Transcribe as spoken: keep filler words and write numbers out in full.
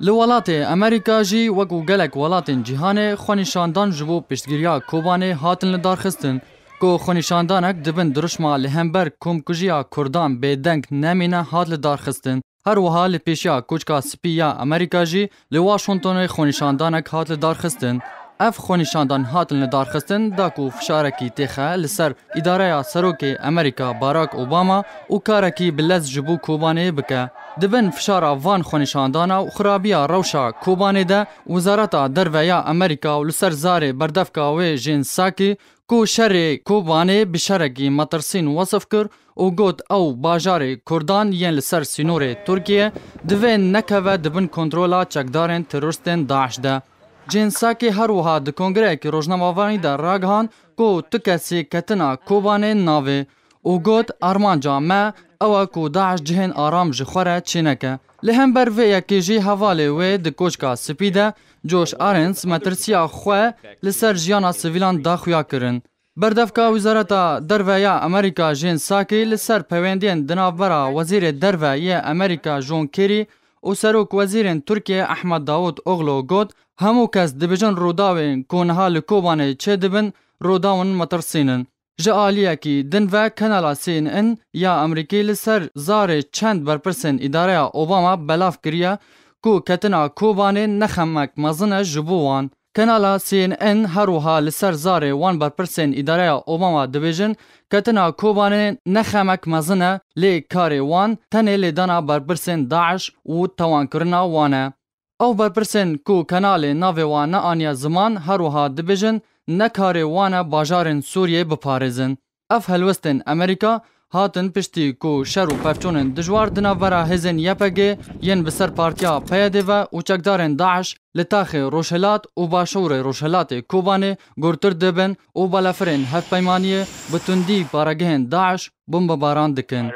Li welatê Amerîka jî wek û gelek welatên cîhanê xwenîşandan ji bo piştgiriya Kobanê hatin lidarxistin, ku xwenîşandanek di bin dirûşma li hember komkujiya Kurdan bêdeng nemîne hat lidarxistin. Her wiha li pêşiya Koçka Spî ya Amerîka jî li Washingtonê xwenîşandanek hat lidarxistin. Ev xwenîşandan hatin lidarxistin da ku fişarekî têxe li ser îdareya Serokê Amerîka Barack Obama û karekî bi lez ji bo Kobanê bike. Di bin fişara van xwenîşandana û xirabiya rewşa Kobanê de, Wezareta Derve ya Amerîka û li ser zarê berdevka wê Jen Psaki, ku şerê Kobanê bi şerekî metirsîn wesif kir û got, ew bajarê Kurdan yên li ser sînorê Tirkiye divê nekeve di bin kontrola çekdarên teroristên DAIŞ de. Jen Psaki her wiha di kongreyekî rojnamevanî de ragihand ku tu kesî ketina Kobanê navê û got, armanca me ew e ku DAIŞ cihên aram ji xwe re çêneke. Li hember vê yekê jî hevalê wê di Koçka Spî de, Josh Arens, metirsiya xwe li ser jiyana sivîlan da xuya kirin. Berdevka Wezareta Derve ya Amerîka Jen Psaki li ser peyvendiyên di navbera Wezîrê Derve yê Amerîka John Kerry û Serok Wezîrên Tirkiye Ahmed Davutoglu got, hemû kes dibêjin rûdawên ku niha li Kobanê çêdibin, rûdawên metirsîn in. Ji aliyekî din ve Kanala C N N ya Amerîkî li ser zarê çend berpirsên îdareya Obama belav kiriye ku ketina Kobanê ne xemek mezin e ji bo wan. Kanala C N N her wiha li ser zarê wan berpirsên îdareya Obama dibêjin, ketina Kobanê ne xemek mezin e, lê karê wan tenê lêdana berpirsên DAIŞ û tewankirina wan e. Ew berpirsên ku kanalê navê wan neaniye ziman, her wiha dibêjin, ne karê wan e bajarên Sûriyê biparêzin. Ev helwestên Amerîka hatin piştî ku şer û pevçûnên dijwar di navbera hêzên Y P G yên bi ser partiya P Y D ve û çekdarên DAIŞ li taxê rojhilat û başûrê rojhilatê Kobanê gurtir dibin û balafirên hevpeymaniyê bi tundî baregehên DAIŞ bombebaran dikin.